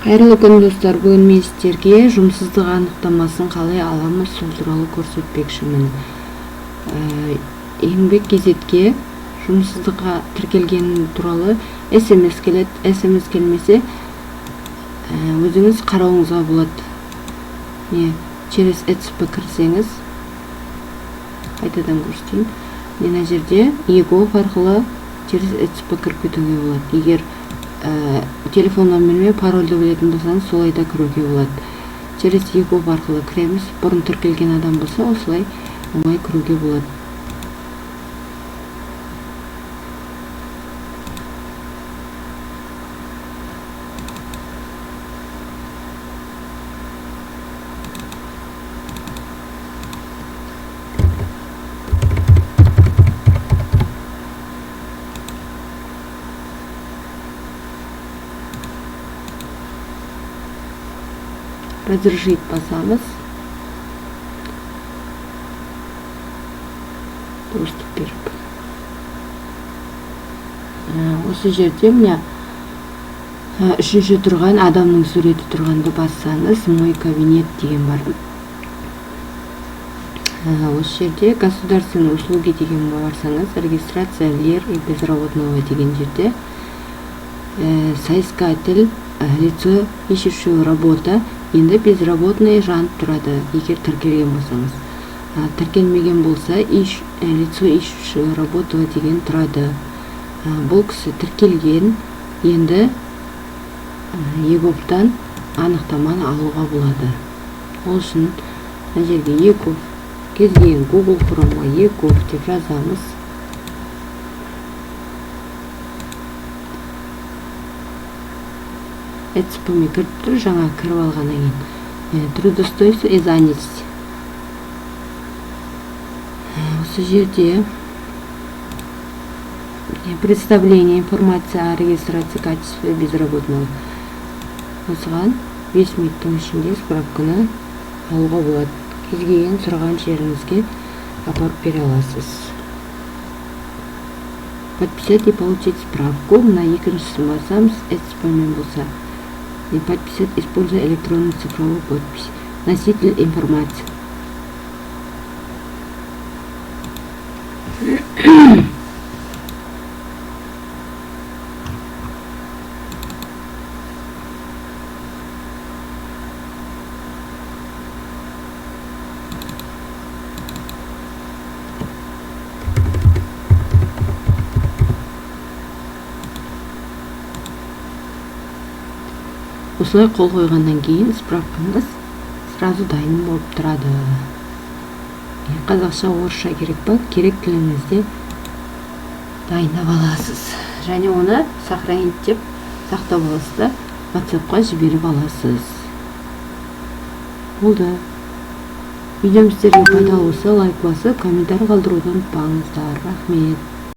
Қайырлы күн, достар! Бүгін мен сіздерге жұмыссыздық анықтамасын қалай аламыз, сол туралы көрсетпекшімін. Еңбек kz-ке жұмыссыздыққа тіркелген туралы СМС келеді. СМС келмесе, өзіңіз қарауыңызға болады. Не через ЭЦП кірсеңіз, қайтадан көрсетейін. Мына жерде eGov арқылы через ЭЦП кіріп кетуге болады. Егер телефон номер мен парольді білетін болсаңыз, солай да кіруге болады. Через eGov арқылы кіреміз. Бұрын тіркелген адам болса, осылай оңай кіруге болады. Разрешить басамыз, доступ беріп. Осы жерде, міне, үшінші тұрған адамның суреті тұрғанды бассаңыз, «Мой кабинет» деген бар. Осы жерде «Государственные услуги» деген барсаңыз, «Регистрация лиц и безработного» деген жерде соискатель, лицо, ищущего работа, енді безработный жанып тұрады, егер тіркелген болсаңыз. Тіркелмеген болса, лицо, ищущего работу деген тұрады. Бұл кісі тіркелген. Енді eGov-тан анықтаманы алуға болады. Ол үшін мына жерге eGov, кез келген Google Chrome'ға eGov деп жазамыз. ЭЦП-мен кіріп тұр. Жаңа кіріп алғаннан кейін «Трудоустройство и занятость», осы жерде «Представление информация о регистрации в качестве безработного». Осыған 5 минуттың ішінде справканы алуға болады. Кез келген сұраған жеріңізге апарып бере аласыз. «Подписать и получить справку», мына екіншісін басамыз. ЭЦП-мен болса, и подписать, используя электронную цифровую подпись, носитель информации. Осылай қол қойғаннан кейін справкаңыз сразу дайын болып тұрады. Қазақша, орысша керек па, керек тіліңізде дайындап аласыз және оны «Сохранить» деп сақтап аласыз да, WhatsAppқа жіберіп аласыз. Болды. Видеом сіздерге пайдалы болса, лайк басып, комментарий қалдыруды ұмытпаңыздар. Рахмет.